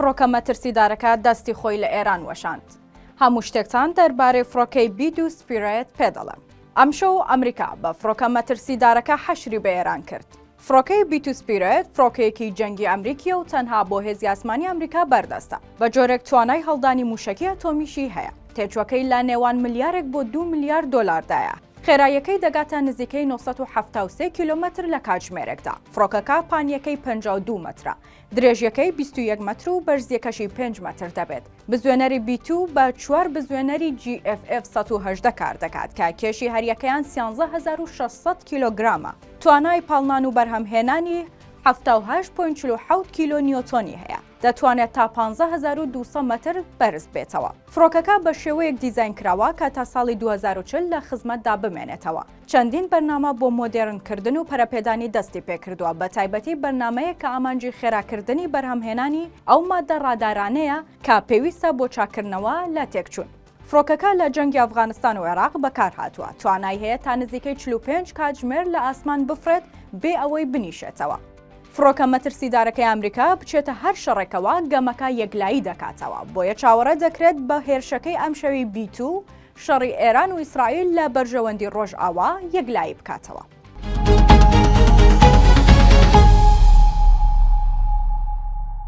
فڕۆکە مەترسیدارەکە دەستی خۆی لە ئێران وەشاند. هەموو شتێکتان دەربارەی فڕۆکەی بی دوو سپیرێت پێ دەڵێم. ئەمشەو ئەمریکا بە فڕۆکە مەترسیدارەکە حەشری بە ئێران کرد. فڕۆکەی بی دوو سپیرێت فڕۆکەیەکی جەنگی ئەمریکییە و تەنها بۆ هێزی ئاسمانی ئەمریکا بەردەستە. بە جۆرێک توانای هەڵدانی مووشەکی ئەتۆمیشی هەیە. تێچووەکەی لە نێوان ملیارێک بۆ دوو ملیار دۆلاردایە. خێراییەکەی دەگاتە نزیکەی 973 کیلۆمەتر لە کاتژمێرێکدا. فڕۆکەکە پانییەکەی 52 مەترە. درێژیەکەی 21 مەتر و بەرزیەکەشی 5 مەتر دەبێت. بزوێنەری بی توو بە چوار بزوێنەری JFF 118 کار دەکات کە کێشی هەریەکەیان 13600 کیلۆگرامە. توانای پاڵنان و بەرهەمهێنانی 78.47 کیلۆ نیۆتۆنی هەیە. دەتوانێت تا 15200 مەتر بەرز بێتەوە. فڕۆکەکە بە شێوەیەک دیزاین کراوە کە تا ساڵی 2040 لە خزمەتدا بمێنێتەوە. چەندین بەرنامە بۆ مۆدێرنکردن و پەرەپێدانی دەستی پێکردووە، بەتایبەتی بەرنامەیەک کە ئامانجی خێراکردنی بەرهەمهێنانی ئەو ماددە ڕادارانەیە کە پێویستە بۆ چاککردنەوە لە تێکچوون. فڕۆکەکە لە جەنگی ئەفغانستان و عێراق بەکارهاتووە، توانای هەیە تا نزیکەی 45 کاتژمێر لە ئاسمان بفڕێت بێ ئەوەی بنیشێتەوە. فڕۆکە مەترسیدارەکەی ئەمریکا بچێتە هەر شەڕێکەوە گەمەکە یەکلایی دەکاتەوە، بۆیە چاوەڕێ دەکرێت بە هێرشەکەی ئەمشەوی بی توو شەڕی ئێران و ئیسرائیل لە بەرژەوەندی ڕۆژئاوا یەکلایی بکاتەوە.